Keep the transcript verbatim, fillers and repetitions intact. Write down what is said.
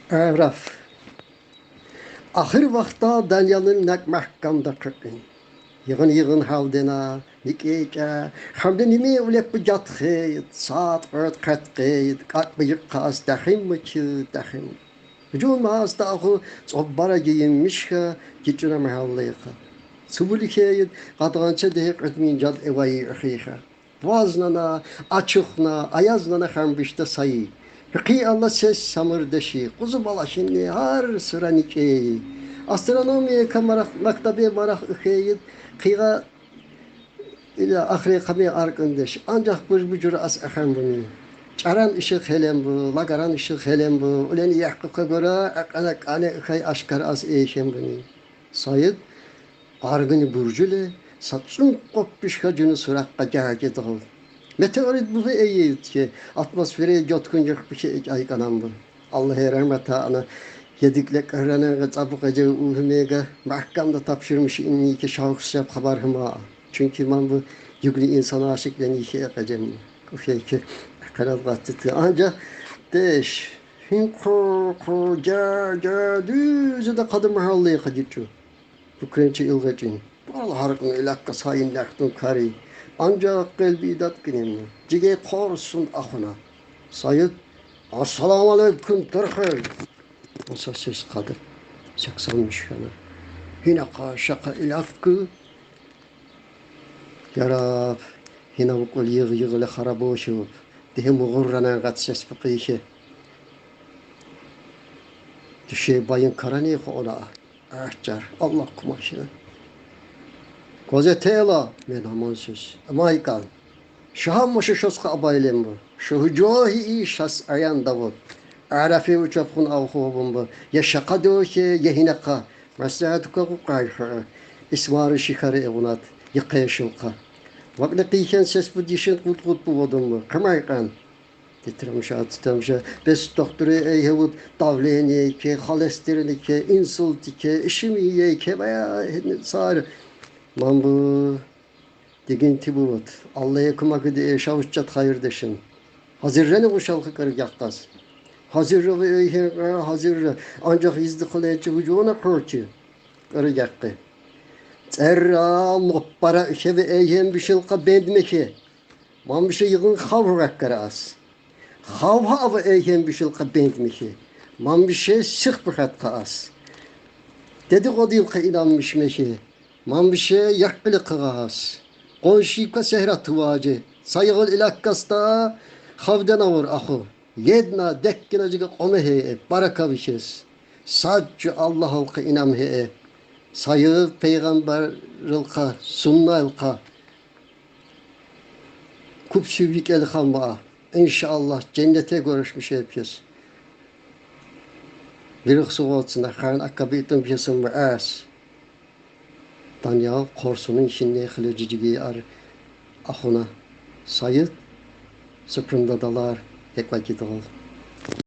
Евраф. Ахыр вахта Данялын нек мягькемде къыкъин. Йыгъын-йыгъын гьавдена, никӀекӀе, гьамде ниме улеп бу гатхейд, саат кьуд къаткъейд, кӀакӀ быйыкъ кас дагьим мичи, дагьим. Гьуьжуьн масда аху цӀоббара гийинмиш хьи, гичӀуна магьаллайихъа. Субули хьейд, къадагъанчи дегьи кьуьд минжал эвайи ухихъа. Вазнана, ачухна, аязнана гьамбишда Сайи. Пикъи алла сес самурдеши, къузу балашинни гьар сура никӀейи. Астрономиякай марагъ, мактабе марагъ уьхейд, къигъа ила ахри къаме аркӀундеш. Анжах бужбужур ас ахьан буни. ЧӀаран ишигъ гьелен бу, лагаран ишигъ гьелен бу, улени яхкъукай гура, акьана кӀане уьхей ашкар ас эйхен буни. Сайид аргъуни буржули, са цӀун къоппиш хьажуну суракъа гагьидагъал. Метеорит бузи эйид хьи, атмосферае гёткун йыхпихьи экӀай кӀанан бу. Аллагьи рагьматана, гедикле кӀарранан гъецӀабу къеже уьгьумега, мягькемда тапшурмиш инни ки шавхсяп хабар гьума. Чуьнки ман бу югли инсан ашикълени йихьи экъечем. Куфейки къарал гъаттити. Анжах деш, гьин хъу, хъу, гя, гя, дуьзда къадам гьаллайихъа гичӀу. Букренчи илгъечин. Бал гьаркьну илакка Сайин лахтун кари. Анжах къелби идат гинемни. Жигей къорсун ахуна. Сайид, ассаламу алейкум, тирхел. Оса сес къадир. Сексанмиш хьана. Гьинакъа, шакъа илакку. Яраб, гьина вукӀул йыгъ-йыгъли харабошиб. Дегьи мугъурранан гъат сес букъихьи. Дуьше байин карани хъуъуна. Арчар, Аллагь кумашина. Квазе тела, мен гьаман сес. Амай кӀан. Шу гьамма шу шосхъа абайлен бу. Шу гьуьжуьгьи и шас аян давуд. Арафи учапхун авхувун бу. Я шакъа дохье, я гьинакъа. Меслягьат квахъу къайхъа. Исмари шихари эвунат. Я къешилкъа. Вакъни къийхьен сес бу дишин къут-къут бувадун бу. Къимай кӀан. Титрамша, титрамша. Бес дохтури эйгьевуд, давление ке, холестерин ке, инсульт ке, ишимия ке, вая, сар. Ман бу дигин тибувуд. Аллагьи кумаки де, шавшчат хайирдешин. Гьазиррени вушалхъи кӀырыгъ якъас. Гьазирри эйгьен, гьазирри. Анжах йизди хъуленчи гьуьжуна къурчи. КӀырыгъ якъи. ЦӀерра, лоппара, шеви эйгьен бишилкъа бенд мехьи. Ман бише йыгъын хавгъаккара ас. Хавгъа ава эйгьен бишилкъа бенд мехьи. Ман бише сихпихатха ас. Дедигъодилкъа инанмиш мехьи. Ман бише якъили хъагъа ас. Къонши ква сегьрат важи. Сайигъул илаккасда хавден авур аху. Една деккина жига къоме гьейи, барака вишес. Сад жу Аллагьалкъа инам гьейи. Сайи пайгъамбарилкъа, суннайлкъа. Купсив викӀел ханва. Иншаллагь, женнете гуруш мишеб кес. Вирихъ сугъвалцина, хан акаби итум кесин ва ас. Даниял къорсунин шинне хиле жижиги ар ахуна. Сайи супрун дадалар эква гидгъал.